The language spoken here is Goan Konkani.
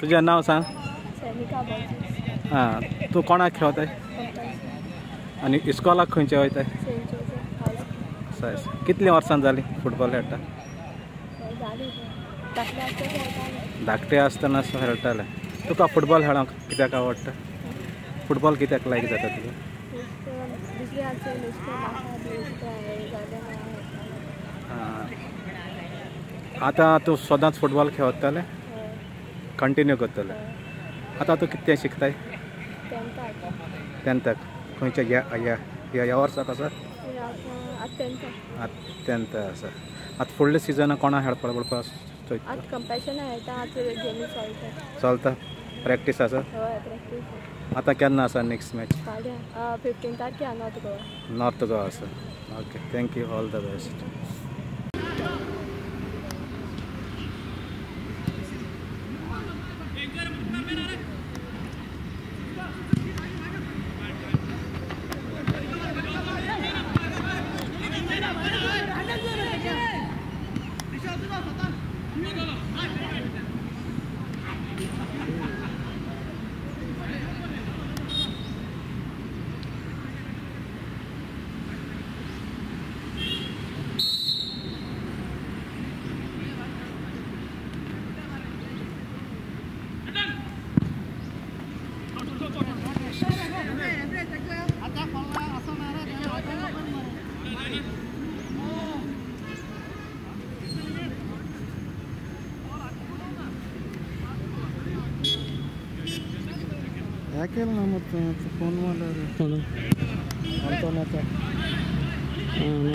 तुझें नांव सांग. आं, तूं कोणाक खेळताय आनी इस्कॉलाक खंयचे वयताय? कितलीं वर्सां जालीं फुटबॉल खेळटा? धाकटे आसतना खेळटाले. तुका फुटबॉल खेळोंक कित्याक आवडटा? फुटबॉल कित्याक लायक जाता तुका? आतां तूं सदांच फुटबॉल खेळटाले, कंटिन्यू करतले? आतां तूं कितें शिकताय? टेंथाक. खंयच्या ह्या ह्या ह्या वर्साक आसा? आतां टेंथ आसा. आतां फुडल्या सिजनाक कोणा खेळपाक पडपा चोयता? चलता प्रॅक्टीस आसा? आतां केन्ना आसा नेक्स्ट मॅच? 15 तारखे नॉर्थ गोवा. नॉर्थ गोवा आसा. Okay, thank you, all the best. ಯಾಕೆ ಮತ್ತೆ ಫೋನ್ ಮಾಡೋರು ಅಂತೋನಾಥ. ಹಾಂ.